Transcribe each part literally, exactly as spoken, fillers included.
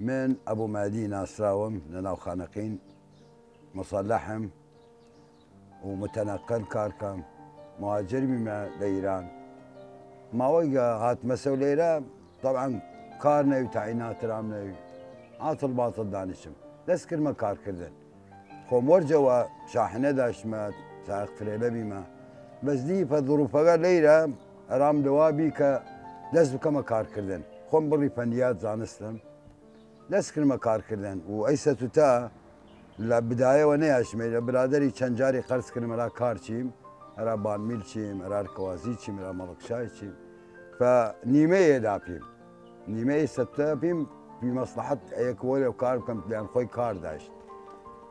من ئەبو مەهدی ناسراوم لە ناو خانەقین، موسەلەحم و موتەنەقل کار کەم، موهاجر بیمە لە ئیران. ماوەیگە هاتمەسەو لەیرە، تەبعەن کار نەوی، تەعینات رام نەوی، عاتڵ باتڵ دانیشم، دەس کردمە کار کردن. خوەم وەرجەوە شاحنە داشتمە، سایق ترێلە بیمە. بەس دی پە ظروفەگە لەیرە ئەرام دەوا بی کە دەس بکەمە کار کردن. خوەم بڕی فەنیات زانستم، دەس کردمە کار کردن و ئەی سەتوتە لە بدایەوە نەیاشمە، لە برادەری چەن جاری قەرز کردم ئەرا کار چیم، ئەرا بانمیل چیم، ئەرا ئەرکەوازی چیم، ئەرا مەڵکشای چیم. فە نیمەیێ داپیم، نیمەی سەتوتە پیم، پی مەسلحەت ئەیە کە وەرێ کار بکەم، یان خوەی کار داشت.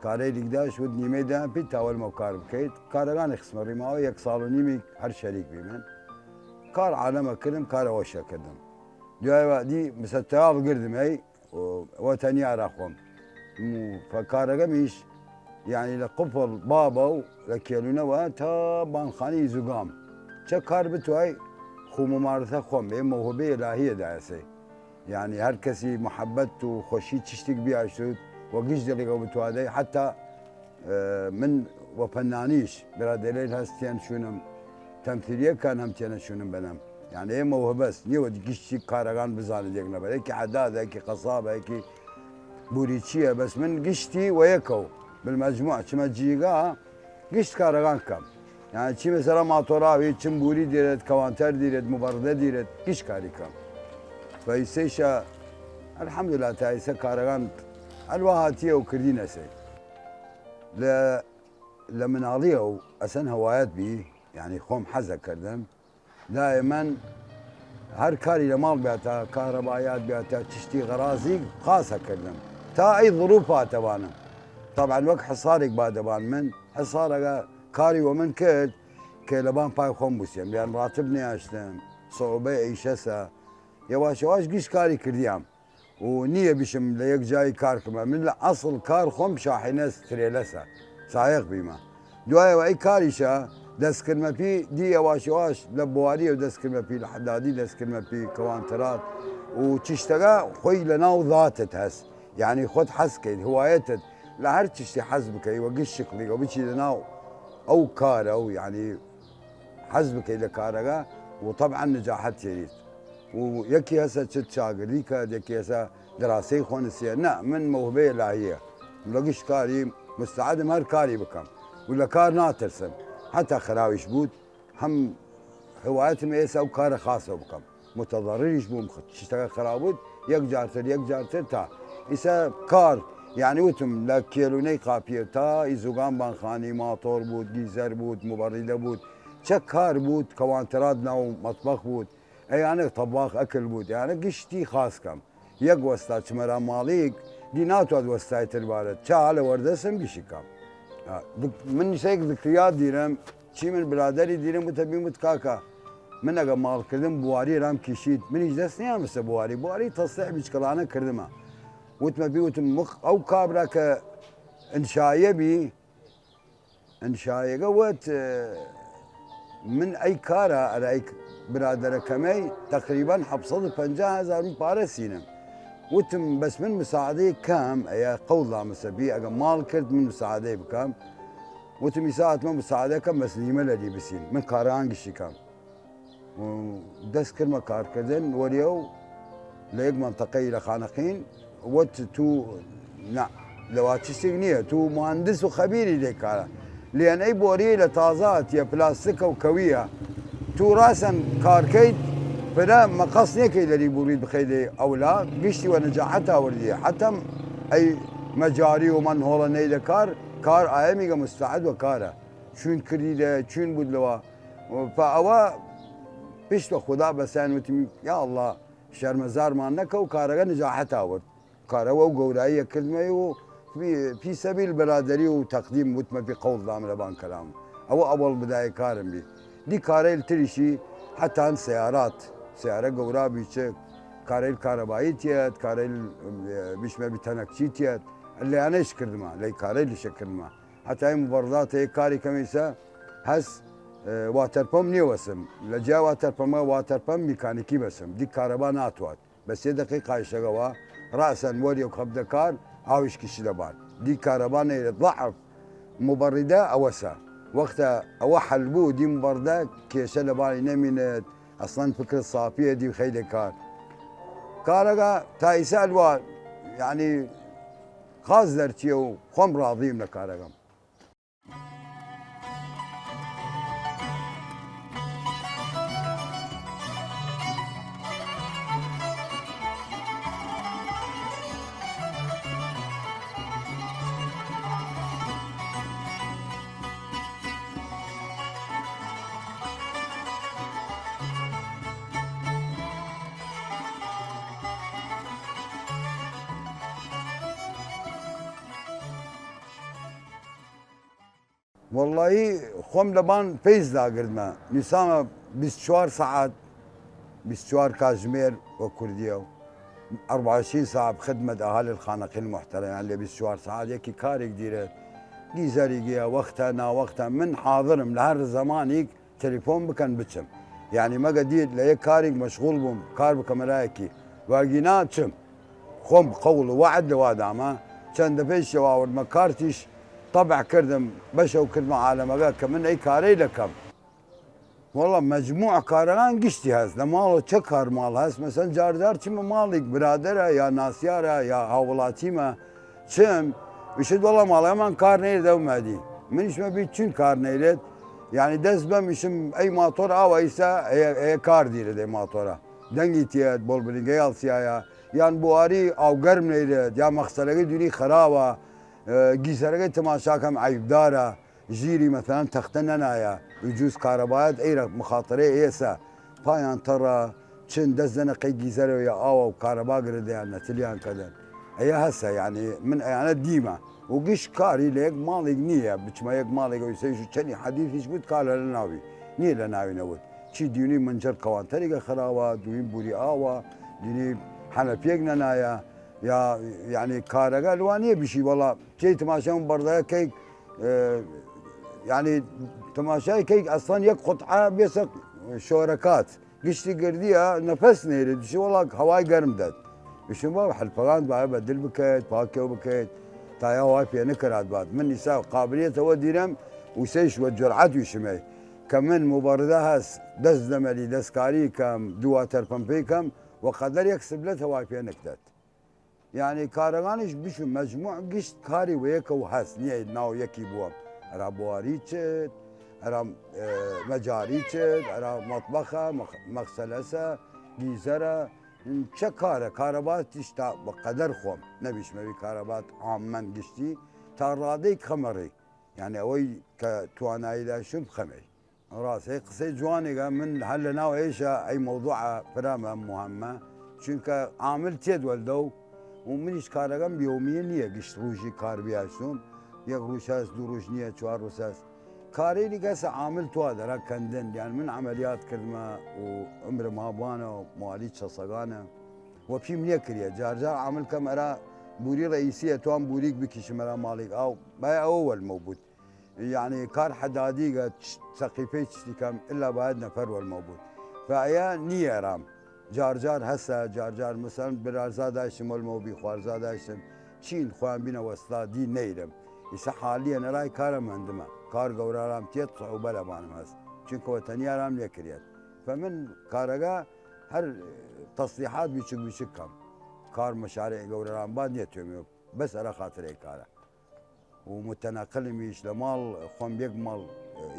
کارەیلیگ داشت، وت نیمەی دان پی تا وەلمەو کار بکەیت. کارەگانی خسمە ڕیماوە یەک ساڵ و نیمی هەر شەریک بیمن. کار عالەمە کردم، کار ئەوەشە کردم. دوایەوە دی مسەتەیا بگردم هەی، و وە تەنیا را خوەم. م، فە کارەگەمیش، یعنی لە قفڵ بابە و لە کێلونەوە تا بانخانی زوگام. چە کار بتوای خو ممارسە خوەم، بێ مەوهبەی ئەلاهیە دایەسەی. یعنی هەر کەسی محەبەت و خوەشی چشتیگ بیاشتوت و گشت دڵیگەو بتوادەی، حتا، ئە، من وە فەنانیش برادەرەیل هەس تیەن شوونم تەمثیلیە کەن، هەم تیەنە شوونم بەنەم. یعنی ئێ مەوهبەس نیە وە گشتی کارەگان بزانێت یەک نەبەر، یەکی حەدادە، یەکی قەسابە، یەکی بوریچیە، بەس من گشتی وە یەکەو بالمجموع چمە جیگا گشت کارەگان کەم. یعنی چی مەسەلا ماتۆراوی، چم بوری دیرێت، کەوانتەر دیرێت، مبەڕدە دیرێت، گشت کاری کەم. فە ئیسەیشە الحمدلله تا ئیسە کارەگان ئەلوا هاتیە و کردینەسەی. لە، لە مناڵیەو ئەسەن هەوایەت بی، یعنی خوەم حەزە کردم. دائما هەر کاری لە ماڵ بیاتە، کارەبایات بیاتە، چشتی غەرازی خاسە کردم. تا ئەی ظروف هاتەوانم. طبعا وەک حسارێک بادەبان من، حسارەگە کاری وە من کرد کە لەبان پای خوەم بوسیەم، یان راتب نیاشتم، صعوبەی ئیشەسە. یەواش یەواش گشت کاری کردیام. و نییە بیشم لە یەک جایی کار کەمە. من لە ئەسڵ کار خوەم شاحینەس ترێلەسە، سایق بیمە. دوایەوە ئەی کاریشە دەس کردمە پی، دی یەواش یەواش لە بواری و دەس کردمە پی، لە حەدادی دەس کردمە پی، کەوانترات و چشتەگە خوەی لە ناو ذاتت هەس. یعنی خوەت حەز کەیت، هوایەتت لە هەر چشتی حەز بکەی و گشت شکڵیگە بچی لە ناو ئەو کارە و یعنی حەز بکەی لە کارەگە و طبعا نجاحەت تێریت. و یەکی هەسە چت چاگردی کەد، یەکی هەسە دراسەی خوەنسیە. نە، من مەوهبەی ئەلاهیە. لە گشت کاری مستعدم هەر کاری بکەم و لە کار ناترسم. حتا خراویش بوود، هەم هوایەتم ئێسە ئەو کارە خاسەو بکەم. متضرریش بووم، خ-، چشتەکە خراو بوود، یەک جارتر، یەک جارتر تا ئیسە کار، یعنی وتم لە کێلونەی قاپیە تا ئیزوگان بانخانی، ماتۆر بوود، گیزەر بوود، مبەڕیدە بوود، چە کار بوود، کەوانترات ناو مەتبەخ بوود، ئەیانە تەباخ ئەکل بوود، یانە گشتی خاس کەم. یەک وەستا چمەرا ماڵیگ، دی ناتواد وەستای تر بارد، چا لە وەردەسم گشی کەم. ئا، دک-، من سێک دکتریا دیرم، چی من برادەری دیرم، وتە بیم وت کاکە، من ئەگە ماڵ کردم بواری رام کیشید، منیش دەس نیامسە بواری، بواری تەسلیح بیچکەڵانە کردمە. وتمە بی وتم مخ-، ئەو کابرا کە ئنشایە بی، ئنشایەگە وت، ئە، من ئەی کارە ئەرای برادەرەکەمەی تەقریبەن حەفت سەد و پەنجا هەزار من پارە سینم. وتم بەس من مساعدەی کەم، ئەیە قەوڵ دامسە بی، ئەگە ماڵ کرد من مساعدەی بکەم. وتم ئیسا ئەتمە مساعدە کەم، بەس نیمە لەلی بسین، من کاران گشتی کەم. و دەس کردمە کارکردن وەریەو لە یەک مەنتەقەی لە خانەقین. وت تو، نا، لەوا چشتێک نییە، تو مهندس و خەبیری لێ کارە. لێن ئەی بۆریەی لە تازە هاتیە پلاستیکە و کەویە، تو راسەن کارکەیت، فرە مەقەس نێکەی لەری بوریت بخەی لێ ئەولا، گشتی وە نجاحەت ئاوردیە. حتەم ئەی مەجاری و من هۆڵە نەی لە کار، کار ئایەمیگە مستعد وە کارە. چوین کردی لە، چوین بود لەوە. فە ئەوە پشت وە خودا بەسان وتم، یا ئەڵڵا، شەرمەزارمان نەکە و کارەگە نجاحەت ئاورد. کارەوە و گەوراییە کردمەی و فی، فی سەبیل برادەری و تەقدیم وتمە بی قەوڵ دام لەبان کەلام. ئەوە ئەوەڵ بدایە کارم بی. دی کارەیل تریشی حتان سیارات، سیارە گەورا بیچک، کارەیل کارەبایی تیەت، کارەیل، ئە، بیشمە بی تەنەکچی تیەت، لەیانەیش کردمە، لەی کارەیلیشە کردمە. هەتای مبەڕداتەیە کاری کەمیسە هەس، ئە، واتەرپەم نیەوەسم. لە جیا واتەرپەمە، واتەرپەم میکانیکی بەسم. دی کارەبا ناتوات. بە سێ دەقی قایشەگەوە راسن وەریەو خەبدە کار، ئاویش کشیدە بان. دی کارەبا نەیرێد، ضعف مبەڕیدە ئەوەسە. وەختە ئەوە حەل بوو، دی مبەڕدە کێشە لەبانی نەمینێد، ئەسڵەن فکر سافیە، دی خەیدە کار. کارەگە تا ئیسە ئەلوا، یعنی، خاس دەرچیە و خوەم راضیم لە کارەگەم. وەڵڵاهی خوەم لەبان فەیز داگردمە، نویسامە بیست و چوار سەعات، بیست و چوار کاتژمێر وە کوردیەو، ئەربعە و عشرین ساعە بخدمەت ئەهالی الخانەقین المحترم، یان لە بیست و چوار سەعات یەکی کاریگ دیرێد، گیزەریگیە، وەختە ناوەختە، من حاضرم لە هەر زەمانیگ تەلیفۆن بکەن بچم. یانی مەگە دید لە یەک کاریگ مەشغوڵ بووم، کار بکەمە لایەکی، واگینا چم. خوەم قەوڵ و وەعد لەوا دامە، چەن دەفەیش یەواوردمە کارتیش تەبع کردم، بەشەو کردمە عالەمەگە کە من ئەی کارەیلە کەم. وەڵا مەجموع کارەگان گشتی هەس، لە ماڵەو چە کار ماڵ هەس، مەسەن جار جار چمە ماڵیگ برادەرە یا ناسیارە یا هاووڵاتیمە، چم، ئیشت وەڵا ماڵەگەمان کار نەیرێد ئەو مادی. منیشمە بی چوین کار نەیرێد، یانی دەس بەم ئیشم ئەی ماتۆر ئاوا ئیسە ئەیە، ئەیە کار دیرێد ئەی ماتۆرە. دەنگی تیەێد، بۆڵبرینگەی ئاڵسیایە، یان بواری ئاو گەرم نەیرێد، یا مەخسەلەگەی دونی خەراوە، ئە، گیزەرەگەی تەماشا کەم عەیبدارە، ژیری مەسەلەن تەختە نەنایە، و جوز کارەبایەت ئەیرە مخاتەرەی ئێسە، پایان تەڕە، چن دەس دەنە قەی گیزەرەوە یا ئاوە و کارەبا گرێدەیان نەتلیان کەدەن. ئەیە هەسە، یانی من ئەیانە دیمە. و گشت کاری لە یەک ماڵیگ نییە، بچمە یەک ماڵیگ و ئیسەیش و چەنی حەدیثیش بوود کار لە ناوی، نییە لە ناوی نەوت. چی دیونی منجەر کەوانتەریگە خراوە، دوین بوری ئاوە، دینی حەنەفیەک نەنایە، یا، یعنی کارەگە لوا نییە بشی، وەڵا، چی تماشا اون بەڕدایە کەیک، ئە، یعنی تماشای کەیک ئەسڵەن یەک قوتعە بێسە شۆرەکات. گشتی گردیە نەفەس نەیرێد، بشی وەڵا هەوای گەرم دەد. بشم با حەلفەگان باە بەدل بکەێد، پاکێو بکەێد، تا یا هەوای پێ نکەراد باد. من ئیسا قابلیەتەوە دیرم، وسەیش وە جرعەت ویشمەی، کە من مبەڕدە هەس، دەس دەمەلی دەسکاری کەم، دو واتەر پەمپەی کەم، وە قەدەر یەک سبلەت هەوای پێ نکدەد. یانی کارەگانیش بشم مەجموع گشت کاری وە یەکەو هەس، نییە ناو یەکی بووەم. ئەرا بواری چێد، ئەرا، ئە، مەجاری چێد، ئەرا مەطبەخە، مەخ-، مەغسەلەسە، گیزەرە، چە کارە، کارەبا تیشتا بە قەدەر خوەم، نەبیشمەوی کارەبات عامەن گشتی، تا ڕادەی خەمەڕی، یانی ئەوەی کە توانایی داشتم خەمەی. ڕاست، هەی قسەی جوانێگە، من هەر لە ناو ئێشە ئەی مەوضوعە فرامە مهمە، چونکە عامل تێد وەلدەو و منیش کارەگەم یومیە نییە، گشت ڕوژی کار بیاشتم، یەک ڕوژ هەس، دو ڕوژ نییە، چوار ڕوژ هەس. کارەیلی کەسە عامل توا دەرا کەندن، یان من عملیات کردمە و عمر ما بوانە و موالی چەسەگانە و پیم نییە کریە. جار جار عامل کەم ئەرا بوری ڕئیسیە، توان بوریک بکیشم ئەرا ماڵیک ئاو، بای ئەوە وەلمەو بوود. یعنی کار حەدادیگە چ-، سەقیفەی چشتی کەم، ئللا باید نەفەر وەلمەو بوود. فە ئەیە نیەرام. جار جار هەسە، جار جار مەسەلەن برارزا داشتم وەلمەو بی، خوارزا داشتم. چین خوەیان بینە وەستا دی نەیرم. ئیسە حالیەن ئەرای کارە مەندمە. کار گەورارام تیەت، صعوبە لەبانم هەس. چونکە وە تەنیارام نێکریەت. فە من کارەگە هەر تەسلیحات بیچک بیچک کەم. کار مەشارێع گەورارام باد نیەتوێمێ. بەس ئەرا خاترەی کارە. و متەنەقلمیش لە ماڵ، خوەم یەک ماڵ،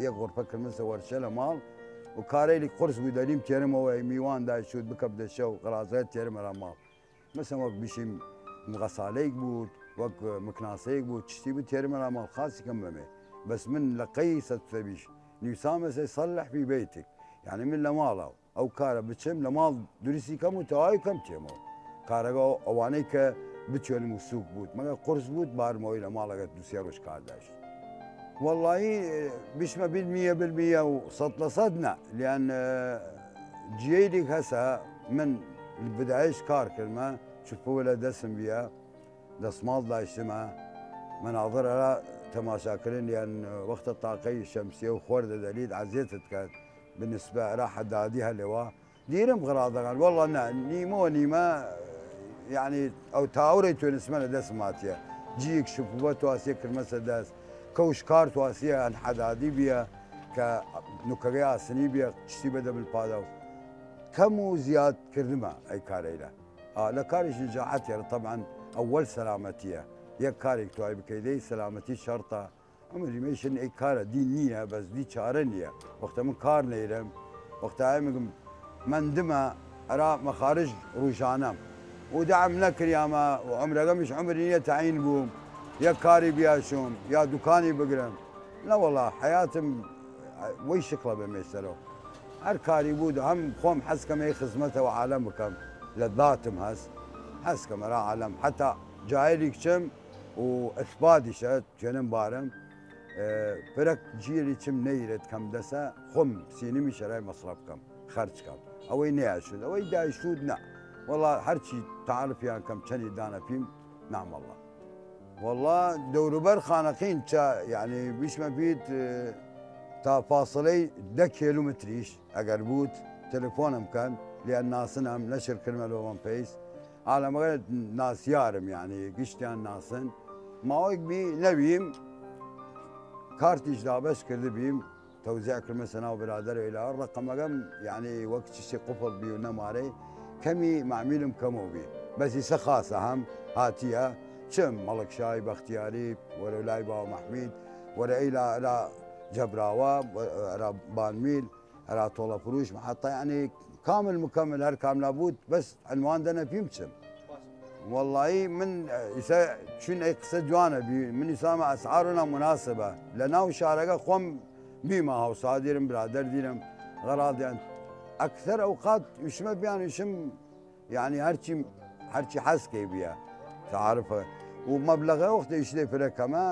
یەک غورفە کردمسە وەرچە لە ماڵ، و کارەیلیک قورس بوود، دەلیم تێرمەوەی، میوان دایشود بکەپ دەشەو، غرازەت تێرم ئەرا ماڵ. مەسەن وەک بشیم غەسالەیک بوود، وەک مکناسەیک بوود، چشتی بوود تێرم ئەرا ماڵ، خاسی کەم بەمێ. بەس من لە قەی سەد سەبیش نویسامەسە صلح فی بیتک، یعنی من لە ماڵەو ئەو کارە بچم، لە ماڵ دروستی کەم و تەواوی کەم تێمەوە. کارەگە ئەوانەی کە بچێنم و سووک بوود، مەگە قورس بوود، بارمەوەی لە ماڵەگە دو سێ ڕۆژ کار داشت. وەڵڵاهی، بشمە بیلمیە، بیلمیە و سەد لە سەد نە. لیان، ئە، جیەیلیک هەسە، من بدایش کار کردمە، چفوە لە دەسم بیە، دەسماڵ داشتمە، مەناظر ئەرا تەماشاکردن، یان وەختە تاقەی شەمسیە و خوەر دەدەلید، عەزیەتت کەد. بنسبە ئەرا حەدادی هەلێوا. دیرم غراضەگان، وەڵا نە، نیمە و نیمە، یەعنی ئەو تاورەی توێنسمەنە دەسم هاتیە، جییگ شپوبە تواسیە کرمەسە دەس، کەوش کار تواسیە هەن حەدادی بیە کە نوکەگەی ئاسنی بیە چشتی بەدە بل پاداو کەم و زیاد کردمە ئەی کارەیلە. ئا، لە کاریش نجاحەت یەرە طبعا ئەوەل سەلامەتیە، یەک کارێک توای بکەی دەی سەلامەتی شەرتە. ئەمە ریمەیشن ئەی کارە دی نییە، بەس دی چارە نییە. وەختە من کار نەیرم، وەختە ئەمگم مەندمە ئەرا مەخارج رووژانەم و دەعم نەکریامە و عمرەگەمیش عمر نییە تعین بووم یەک کاری بیاشوم یا دوکانی بگرم. نەوەڵا حیاتم وەی شکڵە بەمێ سەرەو. هەر کاری بود هەم خۆم حەز کەم ئەی خزمەتە وە عالەم بکەم، لە داتم هەس حەز کەم ئەرا عالەم حەتا جایلیک چم و ئەسبادیشە توێنم بارم. ئێ، پرەک جیەلی چم نەیرێت کەم دەسە، خۆم سینمی شەرای مەسرەف کەم، خەرج کەم. ئەوەی نەیاشود، ئەوەی دایشود نە. وەڵا هەرچی تعرفیان کەم چەنی دانە پیم، نامەڵا. وەڵا دەوروبەر خانەقین چە، یعنی بیشمە بیت، ئێ، تا فاصلەی دە کیلومتریش ئەگەر بوت، تەلەفۆنم کەن، لیان ناسنم، نەشر کردمە لۆمەم پەیس. عالەمەگە ناسیارم، یعنی گشتیان ناسن. ماوەیگ بی نەویم، کارتیش دابەش کردبیم، تەوزیع کردمە سەر ناو برادەرەیلا. ڕەقەمەگەم، یعنی وەک چشتی قفڵ بی و نەمارەی، کەمی معمیلم کەمەو بی. بەس ئیسە خاسە هەم هاتیە، چم مەڵکشای بەختیاری، وەرەو لای باو مەحمید، وەرە ئەیلا ئەرا جەبراوە، ئەرا بانمیل، ئەرا تۆڵە فروش، حەتا یعنی کامل مکەمل هەر کاملا بوود، بەس عنوان دەنە پیم چم. وەڵایی من ئیسە چون ئەی قسە جوانە بی، من ئیسا مە ئەسعارنا مناسبە. لە ناو شارەگە خۆم بیمە هاوسا دیرم، برادەر دیرم، غەراز یان ئەکسەر ئەوقات وشمە بیان وشم، یعنی هەرچی، هەرچی حەز کەی بیە تعرفە. و مەبلەغە وەختە ئیشلێ پرە کەمە،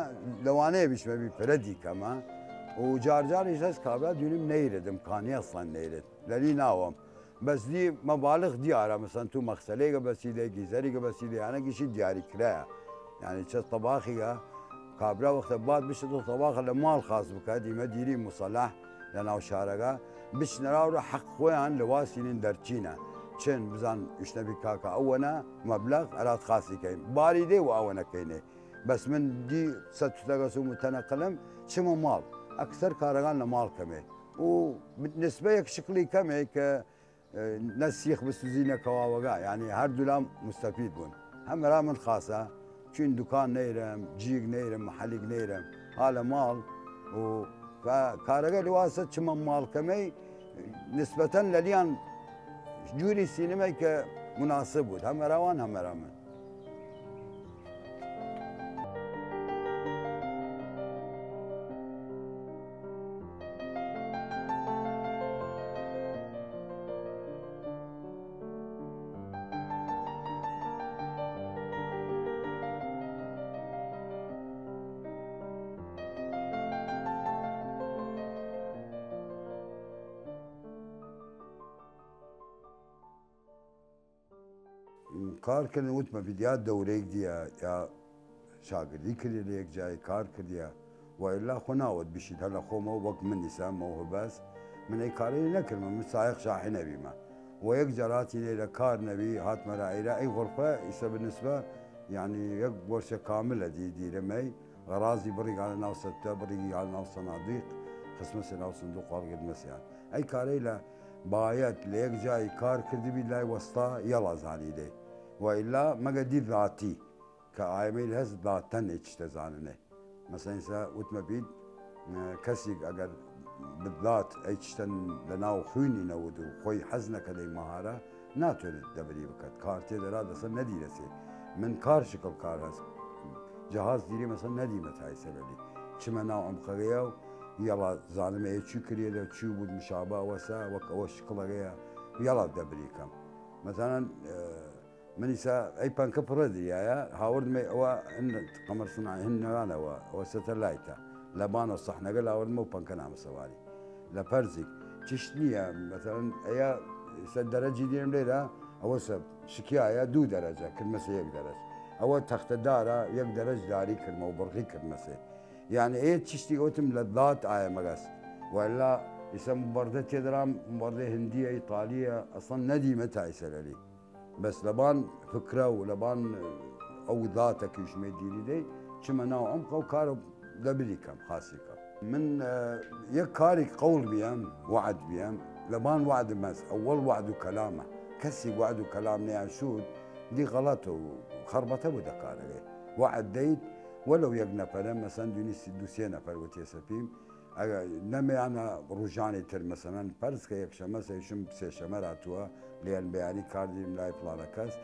لەوانەیە بیشمە بی پرە دی کەمە. و جار جاریش هەس کابرا دوینم نەیرێت، ئمکانی ئەسڵەن نەیرێت. لەلی ناوەم. بەس دی مەبالغ دیارە، مثلا تو مەخسەلەیگە بەسیدە، گیزەریگە بەسیدە، یانە گیشی دیاری کرایە. یعنی چە تەباخیگە، کابرا وەختە باد بشت و تەباخە لە ماڵ خاس بکات، ئیمە دیری موسەلاح لە ناو شارەگە، بچنە راو رە حەق خوەیان لە واسینین دەرچینە. چن بزان ئشنەبی کاکە ئەوەنە مەبلەغ ئەرات خاسی کەیم. باری دێ و ئەوەنە کەینێ. بەس من دی سە توتەگەس و متەنەقلم، چمە ماڵ. ئەکسەر کارەگان لە ماڵ کەمێ. و نسبەیەک شکڵی کەمێ کە نە سیخ بسوزی نە کەواوەگا، یعنی هەردوو لام مستەفید بوون. هەم ئەرا من خاسە، چوین دوکان نەیرم، جیگ نەیرم، محەلیگ نەیرم، ها لە ماڵ و کارەگە لەواسە چمە ماڵ کەمەی نسبەتەن لەلیان جووری سینمەی کە مناسب بوود، هەم ئەراوان هەم ئەرا من. کار کردن وتمە بیدیا دەورەیگ دیە یا شاگردی کردیە لە یەک جای کار کردیە و ئیلا خو ناوەت بشید هەلە خۆمەو وەک من ئیسا مەوهبەس من ئەی کارەی نەکردمە من سایق شاحی نەبیمە و یەک جاراتی لێرە کار نەبی هاتمە رائیرە ئەی غرفە ئیسە بنسبە یعنی یەک بۆرچە کاملە دی دیرەمەی غەرازی بڕیگانە ناو سەتە بڕیگانە ناو سەنادیق خسمەسە ناو سندوق هەڵگرد مەسیان ئەی کارەی لە باید لە یەک جای کار کردبی لای وەستا یەڵا زانیدەی و ئیلا مەگە دی ذاتی کە ئایمەیل هەس ذاتەن ئەی چشتە زاننێ مەسەن ئیسە وتمە بید کەسیگ ئەگەر بدات ئەی چشتەن لە ناو خوینی نەود و خۆی حەز نەکەدەی مەهارە ناتوێنێت دەبری بکەت کار تێدەرا دەسە نەدیرەسێ من کار شکڵ کار هەس جەهاز دیری مەسەن نەدیمە تایسەلەلی چمە ناو ئەم قەگەیە و یەڵا زانمە ئێ چی کریەێ چی بود مشابە ئەوەسە وەک ئەوە شکڵەگەیە یەڵا دەبری کەم مەسەنەن من ئیسا ئەی پەنکە پڕە دریایە هاوردمەی ئەوە هن قەمەر سناعی هن نەرانەوە ئەوە سەتەلایتە لە بانەوە سەحنەگە لاوردمە و پەنکە نامە سەواری لە پەرزیک چشت نییە مەسەلەن ئەیە ئیسا دەرەجی دێم لێرە ئەوە سە شکیایە دوو دەرەجە کردمەسە یەک دەرەج ئەوە تەختە دارە یەک دەرەج داری کردمە و بڕغی کردمەسێ یعنی ئێ چشتی ئەوتم لە دات ئایە مەگەس وەلا ئیسە مبەردە تێدرام مبەردە هندیە ئیتالیە ئەسڵەن نەدیمە تایسەلەلی بەس لەبان فکرە و لەبان ئەو زاتە ک ئیشمەی دیریدەی، چمە ناو عمقە و کارە لە بری کەم، خاسی کەم. من، ئە، یەک کاریک قەول بیەم، وەعد بیەم، لەبان وەعدم هەس، ئەوەڵ وەعد و کەلامە. کەسیگ وەعد و کەلام نەیاشوود، دی غەڵەت و خەڕبەتە بوودە کارەگەی. وەعد دەید، وەلەو یەک نەفەرە، مەسەن، دوینی سی-، دو سێ نەفەر وتیەسە پیم، ئەگە نەمەیانە رووژانی تر، مەسەلەن، پەرز کە یەکشەممە سەیشم سێشەممە راتووە، لێن بەیانی کار دیم لای فڵانە کەس،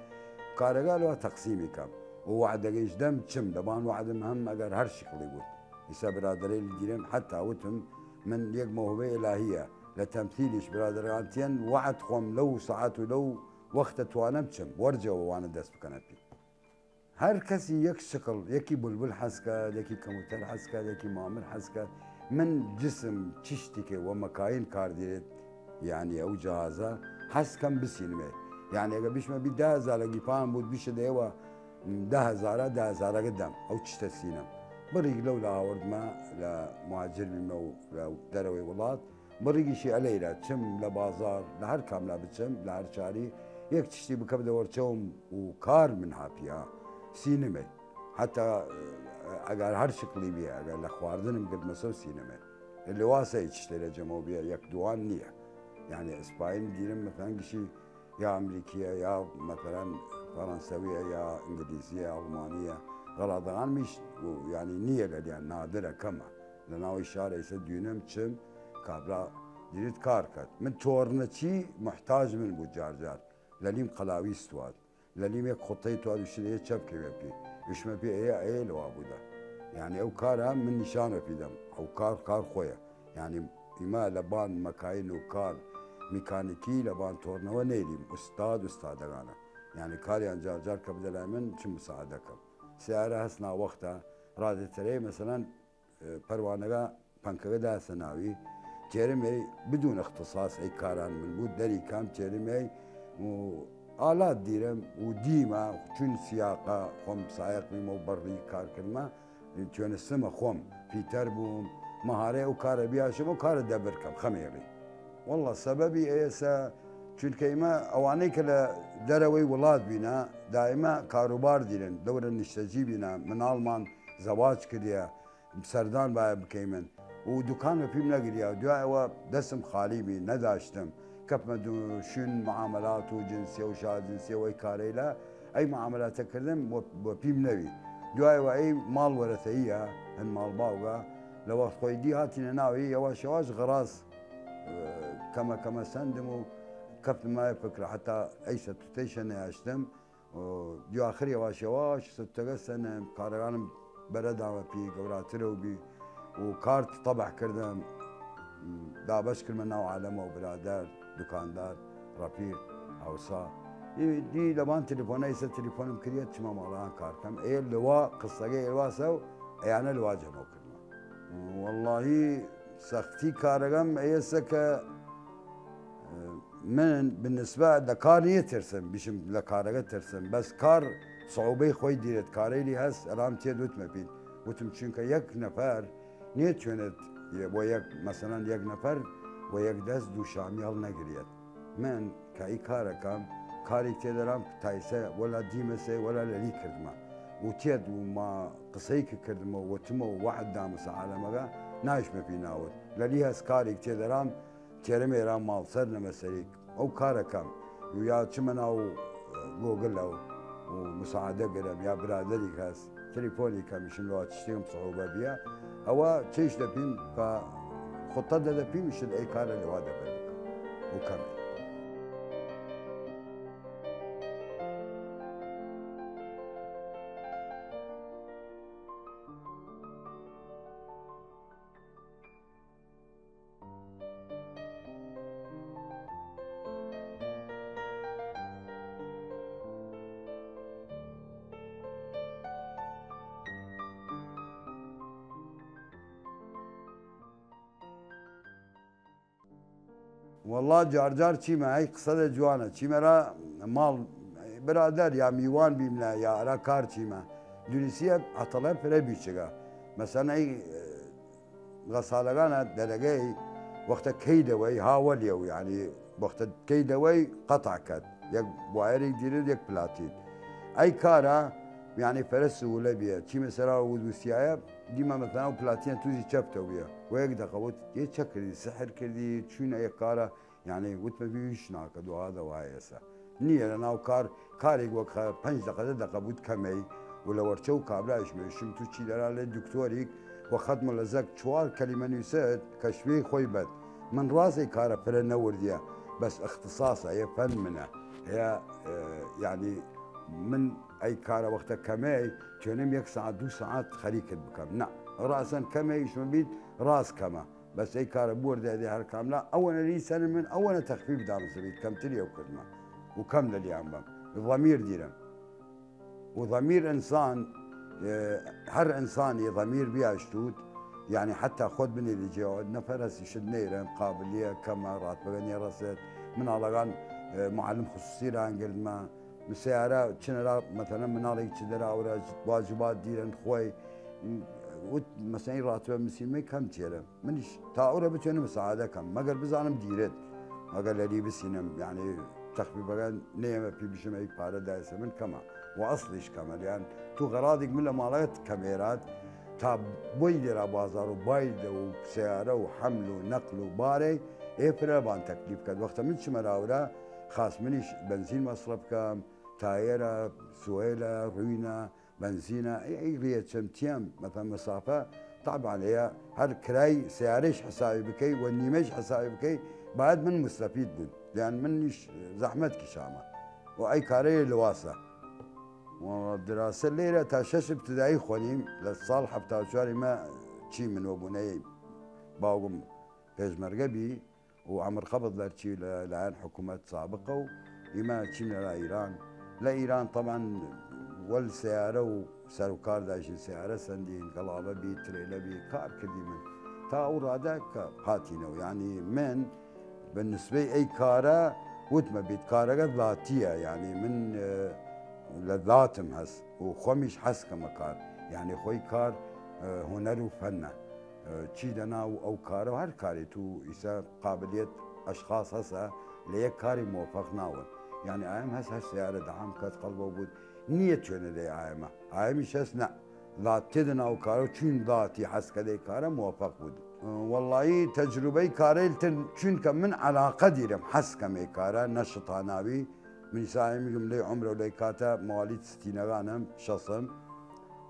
کارەگە لەوە تەقسیمی کەم و وەعدەگەیش دەم چم، لەبان وەعدم هەم ئەگەر هەر شکڵی بوود. ئیسە برادەرەیل دیرم حەتا وتم، من یەک مەوهبەی ئیلاهیە لە تەمسیلیش، برادەران تیەن وەعد خوەم لەو ساعەت و لەو وەختە توانم چم، وەرجەوە وانە دەس بکەنە پی. هەر کەسی یەک شکڵ، یەکی بولبول حەز کەد، یەکی کەموتەر حەز کەد، یەکی مامر حەز کەد. من جسم چشتیکێ وە مەکاین کار دیرێت، یعنی ئەو جەهازە حەز کەم بسینمێ. یعنی ئەگە بیشمە بی دە هەزار لە گیپان بود، بیشە دەیەوە دە هەزارە، دە هەزارەگە دەم ئەو چشتە سینم. بڕیگ لەو لە ئاوردمە، لە مهاجر بیمە و لە دەرەوەی وڵات، بڕیگیشی ئەلەیرە، چم لە بازار، لە هەر کاملا بچم، لە هەر چاری، یەک چشتی بکەم دەوەرچەوم و کار من هاپیا، سینمێ. حتا ئەگەر هەر شکڵی بیە، ئەگەر لە خواردنم گرتمەسەو سینمێ. لەواسە هیچ شتێ لە جەمەو بیە، یەک دووان نییە. یعنی ئەسپاین دیرم، مەسەلەن، گشی یا ئەمریکیە، یا مەسەلەن فەرەنسەویە، یا ئینگلیزیە، ئەڵمانیە. غەڵاتەکان میش، یعنی نییە لە دیان، نادرە، کەمە. لە ناوی شار ئیسە دوینم چم، کابرا دیریت کار کەد. من تۆرنەچی محتاج من بوو جار جار. لە لیم قەلاوی ستواد. لە لیم یەک خوتەی تواد وشت ئێ چەپ کەوێ پی. وشمە پی ئێ، ئێ لەوا بوودە. یعنی ئەو کارە من نیشانە پیدەم. ئەو کار، کار خۆیە. یعنی ئیمە لە بان مەکاین و کار میکانیکی لە بان تۆرنەوە نەیریم. ئوستاد، ئوستادەگانە. یعنی کاریان جار جار کە بدە لای من، چ مساعدە کەم. سیارە هەس ناوەختە، رادێتەرەی مەسەلەن، پەروانەگە پەنکەگە داسە ناوی، تێرمەی بدون اختصاص ئەی کاران من بوود، دەری کام تێرمەی و ئالات دیرم و دیمە، چون سیاقە خوەم سایق بیمە و بەڕی کار کردمە، توێنستمە خوەم پیتەر بووم، مەهارەی ئەو کارە بیاشم و کارە دەبر کەم، خەمێڵی. واللە سەبەبی ئێسە، چونکە ئیمە ئەوانەی کە لە دەرەوەی وڵات بینە، دائمە کاروبار دیرن، دەورە نیشتەجی بینە، مناڵمان زەواج کردیە، سەردان بایە بکەیمن و دوکان وە پیم نەگریا. دوای ئەوە دەسم خالی بی، نەداشتم. کەپمە دو شوین معاملات و جنسیە و شا جنسیە و ئەی کارەیلە، ئەی معاملاتە کردم وە، وە پیم نەوی. دوای وە ئەی ماڵ وەرەتەییە، هن ماڵ باوگە، لە وەخت خۆی دی هاتینە ناوی، یەواش یەواش غراز، ئە، کەمە کەمە سەندم و کەپتمە فکرە، حتا ئەیسە توتەیشە نەیاشتم. و دیو آخر یەواش یەواش ستەگە سەنم، کارەگانم بەرە دامە پی گەوراترە و بی و کار تەبع کردم، دابەش کردمە ناو عالەمە و برادەر، دوکاندار، رەفیق، هاوسا. ئی دی لەبان تەلەفۆنە ئیسە تەلەفۆنم کریە، چمە ماڵان کار کەم. ئێ لەوا قسەگە ئێواسە و ئەیانە لەوا جەمەو کردمە. وەڵڵاهی سەختی کارەگەم ئێسە کە من بالنسبە لە کار نیە ترسم، بیشم لە کارەگە ترسم، بەس کار سەعوبەی خۆی دیرێت، کارەیلی هەس ئەرام تێد وتمە پید، وتم چونکە یەک نەفەر نیە توێنێت وە یەک، مەسەلەن یەک نەفەر وە یەک دەس دوو شامی هەڵ نەگریەت. من کە ئی کارەکەم، کاریگ تێدەرام تایسە وەلا دیمەسێ وەلا لەلی کردمە و تێد و ما قسەی ک کردمە و وتمە و وەعد دامەسە عالەمەگە نایشمە پی ناوت لەلی هەس کاریگ تێدەرام تێرم ئێران ماڵ سەر نەمەسەریک ئەو کارەکەم و یا چمە ناو گۆگلە و، و مساعدە گرم یا برادەریک هەس تەلەفۆنی کەمیشم لەوە چشتیم سەعوبە بیە ئەوە چیش دەپیم کە خوتە دەدەپیم شت ئەی کارە لەوە دەبەر بکەم و کەمێ. وەڵا جارجار چیمە، ئەی قسەێ جوانە، چیمە ئەرا ماڵ برادەر یا میوان بیمنە یا ئەرا کار چیمە. دونیسیە عەتەڵە فرە بیچگە. مەسەن ئەی غەسالەگانە دەرەگەی وەختە کەیدەوەی هاوەلیەو، یعنی وەختە کەیدەوەی قەتع کەد. یەک وایەریگ دیرێد، یەک پلاتین. ئەی کارە، یانی، فەرە سوولە بیە، چیمە سەرا وت وسیایە، دیمە مەسەلەن ئەو پلاتینە توزی چەپتە بیە، و یەک دەقە وت، یە چە کردی، سحر کردی، چوینە یەک کارە، یانی، وتمە بی هیچ ناکە، دوها دەوایەسە. نییە لە ناو کار، کارێک وەک خە-، پەنج دەقە، دە دەقە بوود کەمەی، و لە وەرچە و کابرایش مێشم تو چی دەرا لە دکتۆریک، و خەتمە لە زەک چوار کەلیمە نویسەت کە شوێی خۆی بەد. من ڕاستەی کارە فرە نەوردیە، بەس اختصاصە، یە فەن منە. هەیە، ئێ، یعنی، من ئەی کارە وەختە کەمەی، توێنم یەک ساعت، دوو ساعت خەریکت بکەم. نە، ڕاسەن کەمەیش من بیت، ڕاست کەمە. بەس ئەی کارە بوەردە دێ هەر کاملا، ئەوەنە لی سەر من، ئەوەنە تەخفیف دام سەبیت، کەمتری ئەو کردمە. و کەم لە لیان بەم. ضمیر دیرم. و ضمیر ئنسان، ئێ، هەر ئنسانی ضمیر بیاشتوت، یعنی حتی خۆت بنێری جێوە، نەفەر هەستی شت نەیرم، قابلیە کەمە، ڕاتبەگە نێڕەسێت. مناڵەگان، ئێ، معلم خصوصی رانگردمە، مسیارە چنەرا، مەتەنە مناڵێک چ دەراورە، واجبات دیرن خۆی، وت، مەسەی ڕاتبە مسیمەی کەم تێرم. منیش تا ئەورە بتوێنم مساعدە کەم، مەگەر بزانم دیرێت، مەگەر لەلی بسینم، یعنی، تەخفیفەکە نێمە پی بشم ئەی پارە دایسە من کەمە، و ئەسڵیش کەمە، یان تو غەرادێک من لە ماڵەت کەمێرات، تا بۆی دێرا بازار و بایدە و سیارە و حەمل و نەقل و بارەی، ئێ فرە بان تەکلیف کەد. وەختە من چمە راورە، خاس منیش بەنزین مەسرەف کەم، تایەرە، سوێلە، ڕوینە، بەنزینە، ئەی، ئەی ڕیە چەمتیەم، مەتەن مسافە، طبعا ئەیە هەر کرای سیارەیش حسابی بکەی و نیمەیش حسابی بکەی، باید من مستفید بوون، یان منیش زەحمەت کیشامە. و ئەی کارەیە لواسە. و دراسە لێرە تا شەش ابتدایی خوەنیم، لە ساڵ حەفتا و چوار ئیمە چی من وەبوونەی باوگم پێشمەرگە بی، و ئەمر قەبض دەرچی لە لایەن حکوومەت سابقە و ئیمە چینە لە ئیران. لە ئیران طبعا وەل سیارە و سەر و کار داشین، سیارە سەندین، گەڵاڵە بی، ترێلە بی، کار کردی من تا ئەو ڕادە کە هاتینەوە. یعنی من بە نسبەی ئەی کارە وتمە بیت کارەگە ذاتیە، یعنی من، ئێ، لە ذاتم هەس و خۆمیش حەز کەمە کار، یعنی خۆی کار، ئێ، هونەر و فەنە. ئێ، چی دەناو ئەو کارە و هەر کاری تو ئیسە قابلیت ئەشخاص هەسە لە یەک کاری موفق ناون. یعنی ئایم هەس هەر سیارە دەعام کەت قەڵبەو بود، نییە توێنە دەی ئایمە. ئایمیش هەس نە. لا تێدە ناو کارە و چوین ذاتی حەز کە دەی کارە موفق بود. ئێ، وەڵایی تەجروبەی کارەیل تر، چونکە من عەلاقە دیرم، حەز کەمەی کارە، نە شتاناوی. من ئیسا ئایمیگم لەی عمرە و لەی کاتە موالید ستینەگانم، شەسم.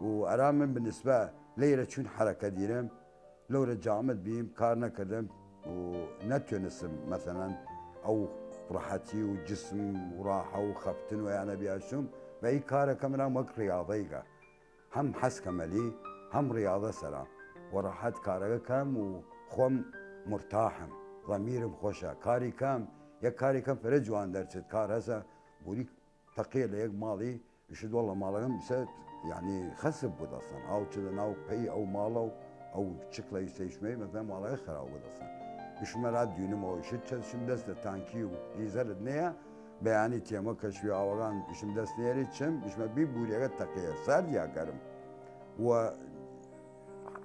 و ئەرا من بنسبە لەیرە چوین حەرەکە دیرم، لەورە جامد بیم، کار نەکردم و نەتوێنستم، مەسەلەن، ئەو ڕەحەتی و جسم و ڕاحە و خەفتن و یانە بیاشتم، بە ئی کارەکەم رام وەک ڕیاضەیگە. هەم حەز کەمەلی، هەم ڕیاضە سەرام. و ڕەحەت کارەگە کەم و خۆم مرتاحم، ضمیرم خۆشە. کاری کەم، یەک کاری کەم فرە جوان دەرچێت، کار هەسە، بوری تەقیە لە یەک ماڵی، ئیشت وەڵا ماڵەگەم بسە، یعنی خەسب بود ئەسڵەن. ئاو چ لە ناو پەی ئەو ماڵە و ئەو چقلە ئیسە ئیشمەی، مەسەلەن ماڵەگە خەراو بود ئەسڵەن. ئیشمە را دوینم ئەو ئیشت چەند شم دەست لە تانکی و ئیزەرت نەیە، بەیانی تێمە کەشوی ئاوەگان ئیشم دەست نێری چم، ئیشمە بی بوریەگە تەقیە، سارد یا گەرم. و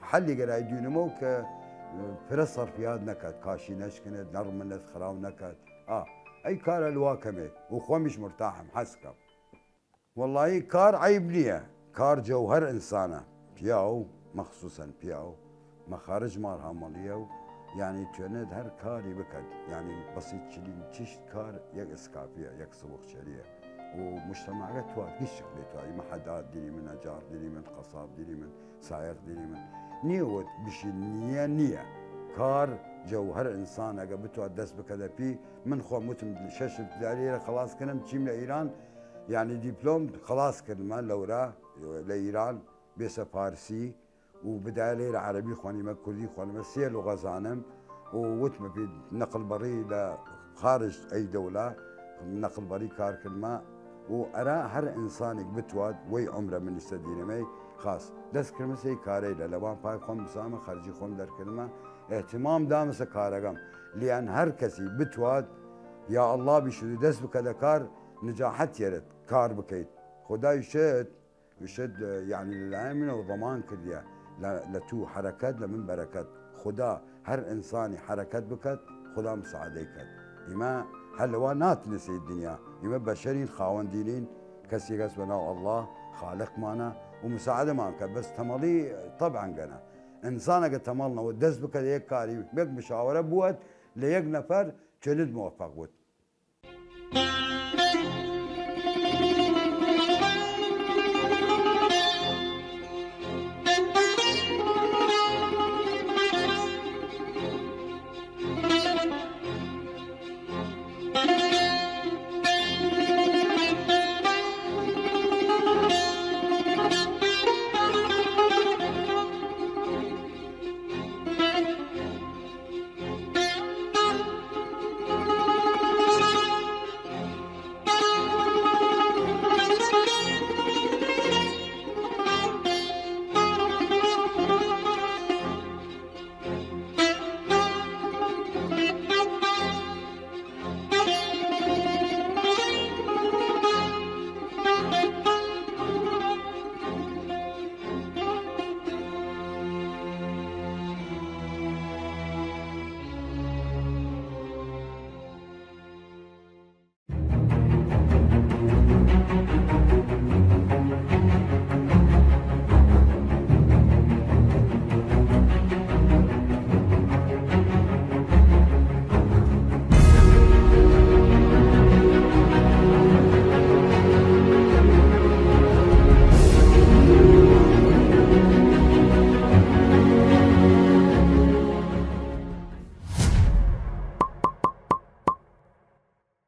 حەلی گەرای دوینمەو کە فرە سەرفیات نەکات، کاشی نەشکنێت، نەڕمنێت، خراو نەکات. ئا، ئەی کارە لوا کەمێ و خۆمیش مرتاحم، حەز کەم. وەڵایی کار عەیب نییە، کار جەوهەر ئنسانە، پیاو، مەخسوسەن پیاو، مەخارج مار هامەڵیە و یانی توێنێت هەر کاری بکەت، یانی بەسیت چلین چشت کار یەک ئسکافیە، یەک سبخچەریە و مجتمعەگە توات گشت شکلێ توات، ئیمە حەداد دیری من، ئەجار دیری من، قەساب دیری من، سایەق دیری من. نییە وت بشی نییە، نییە. کار جەوهەر ئنسان ئەگە بتوات دەس بکەدە پی. من خۆم وتم شەش ابتدایی لە خلاص کردم، چیم لە ئیران، یعنی دیپلۆم خلاص کردمە لەورا، لە ئیران، بێسە فارسی و بدای لێرە عەرەبی خوەنیمە، کوردی خوەنیمە، سێ لغە زانم و وتمە پی نەقل بەڕی لە خارج ئەی دەولا نەقل بەڕی کار کردمە و ئەرا هەر ئنسانێک بتوات وەی عمرە من ئیسە دینەمەی خاس دەس کردمە سەی کارەیلە لەوان پای خۆم بسامە خەرجی خۆم دەرکردمە ئهتمام دامەسە کارەگەم لیان هەر کەسی بتوات یا ئەڵا بیشت و دەس بکەدە کار نجاحەت تێرت کار بکەیت خودای شت وشت یعنی لەلایەن منەوە ضەمان کردیە لە لە تو حەرەکەت لە من بەرەکەت خودا هەر ئنسانی حەرەکەت بکەت خودا مساعدەی کەت ئیمە هەر لەوا ناتنسێد دنیا. ئیمە بەشەرین، خاوەندینین، کەسیگ هەس وە ناو ئەڵڵا، خالقمانە، و مساعدەمان کە، بەس تەمەڵی طبعاً گەنە. ئنسانەگە تەمەڵ نەوە دەس بکەێد یەک کاری، یەک مشاوەرە بوەد لە یەک نەفەر، چەنت موفق بوود.